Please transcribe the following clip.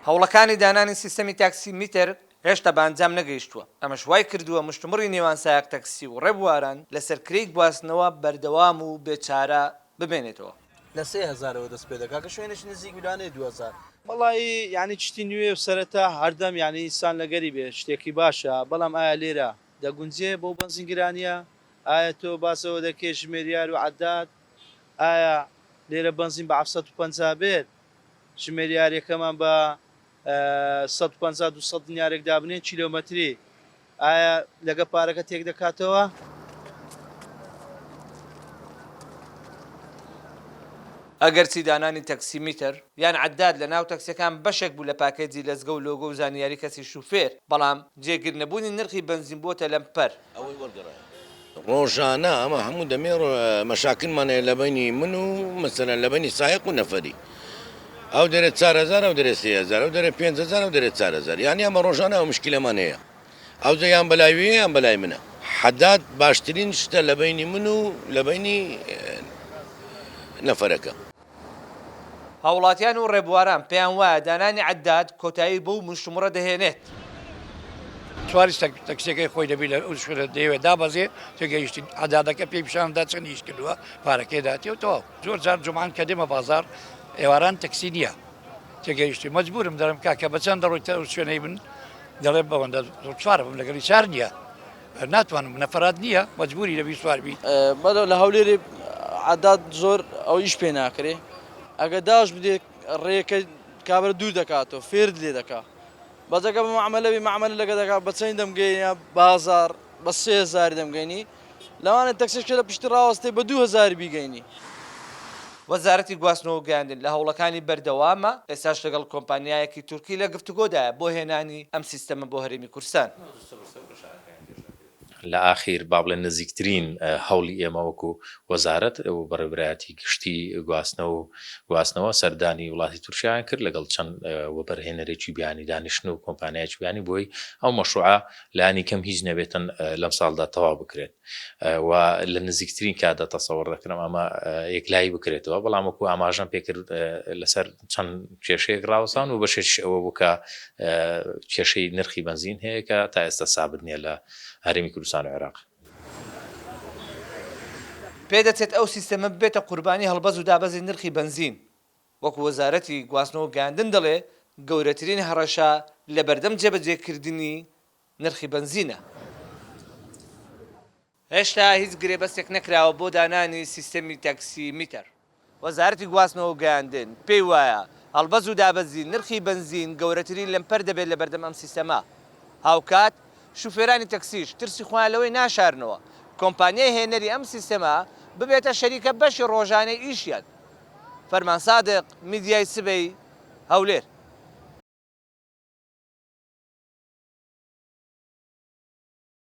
هەوڵەکانی دانانی سیستەمی تاکسی میتەر هێشتا بە ئەنجام نەگەیشتووە، ئەمەش وایکردووە مشتومڕی نێوان سایەق تەکسی و ڕێبواران لەسەر کرێی گواستنەوە بەردەوام و بێ چارە بمێنێتەوە. لە سێ هەزارەوە دەست پێ دەکا کە شوێنێکی نزیک بی لەوانەیە 2000. وەڵایی یانی شتی نوێ و سەرەتا هەردەم یانی ئینسان لەگەری بێ شتێکی باشە بەڵام ئایا لێرە دەگونجێ بەو بەنزین گرانیە ئایا تۆ باس ئەوە دەکەی ژمێریار و عەداد ئایا لێرە بەنزین بە 750 بێت ژمێریارەکەمان بە 150 200 دینارێک دابنێن کیلۆمەتری ئایا لەگە پارەکە تێک دەکاتەوە؟ ئەگەرچی دانانی تەکسی میتەر یان عەداد لە ناو تەکسیەکان بەشێک بوو لە پاکێجی لەزگە و لۆگۆ و زانیاری کەسی شوفێر، بەڵام جێگیر نەبوونی نرخی بەنزین بووەتە لەمپەر. ئەوەی وەرگەڕایە. ڕۆژانە ئەمە هەموو دەمێ مەشاکلمان هەیە لە بەینی من و مەسەلەن لە بەینی سایەق و نەفەری ئەو دەرێ 4000 ئەو دەرێ 3000 ئەو دەرێ 5000 ئەو دەرێ 4000 یانی ئەمە ڕۆژانە ئەو مشکلەمان هەیە ئەوجە یان بەلای وێ یان بەلای منە. حەداد باشترین شتە لە بەینی من و لە بەینی نەفەرەکە. هاوڵاتیان و ڕێبواران پێیان وایە دانانی عەداد کۆتایی بەو مشتومڕە دەهێنێت. سواری تەکسیەکەی خۆی دەبی لە ئەو شوێنە دەیەوێت دابەزێ تێگەیشتی عەدادەکە پێی پیشان دەدا چەند ئیش کردووە پارەکەی داتێ و تەواو. زۆر جار جومعان کە دێمە بازاڕ ئێواران تەکسی نییە تێگەیشتی مەجبورم دەڵێم کاکە بە چەند دەڕۆیتە ئەو شوێنەی من دەڵێم بەوەندە سوارە بم لەگەڵی چار نییە ناتوانم نەفرات نییە مەجبوری دەبی سوار بی. بەڵێ لە هەولێرێ عەداد زۆر ئەو ئیش پێ ناکرێ ئەگە داش بدێ ڕێکە کابرا دوور دەکاتەوە فێرت لێ دەکا بەس ئەگە بە مەعمەلە بی مەعمەلە لەگە دەکا بە چەند دەمگەینە بازاڕ بە 3000 دەمگەینی لەوانە تەکسیش کە لە پشتی ڕاوەستێ بە 2000 بیگەینی. وەزارەتی گواستنەوە و گەیاندن لە هەوڵەکانی بەردەوامە، ئێستاش لەگەڵ کۆمپانیایەکی تورکی لە گفتوگۆدایە بۆ هێنانی ئەم سیستەمە بۆ هەرێمی کوردستان. لە ئاخیر با بڵێن نزیکترین هەوڵی ئێمە وەکو وەزارەت و بەڕێوەبەرایەتی گشتی گواستنەوە و گواستنەوە سەردانی وڵاتی تورکیایان کرد لەگەڵ چەند وەبەرهێنەرێکی بیانی دانیشتن و کۆمپانیایەکی بیانی بۆی ئەو مەشروعە لانی کەم هیچ نەبێتن لەم ساڵدا تەواو بکرێت و لە نزیکترین کاتدا تەسەوڕ دەکرم ئەمە یەکلایی بکرێتەوە بەڵام وەکو ئاماژەم پێکرد لەسەر چەند کێشەیەک ڕاوەستان و بەشێکیش ئەوە بوو کە کێشەی نرخی بەنزین هەیە کە تا ئێستا سابت نییە لە هەرێمی کوردستان و عێراق. پێدەچێت ئەو سیستەمە ببێتە قوربانی هەڵبەز و دابەزی نرخی بەنزین، وەکو وەزارەتی گواستنەوە و گەیاندن دەڵێ گەورەترین هەڕەشە لەبەردەم جێبەجێکردنی نرخی بەنزینە. هێشتا هیچ گرێبەستێک نەکراوە بۆ دانانی سیستەمی تاکسی میتەر. وەزارەتی گواستنەوە و گەیاندن پێی وایە، هەڵبەز و دابەزی نرخی بەنزین گەورەترین لەمپەر دەبێت لەبەردەم ئەم سیستەمە. هاوکات شوفێرانی تەکسیش ترسی خۆیان لەوەی ناشارنەوە کۆمپانیای هێنەری ئەم سیستەمە ببێتە شەریکە بەشی ڕۆژانەی ئیشیان. فەرمان سادق، میدیای سبەی، هەولێر.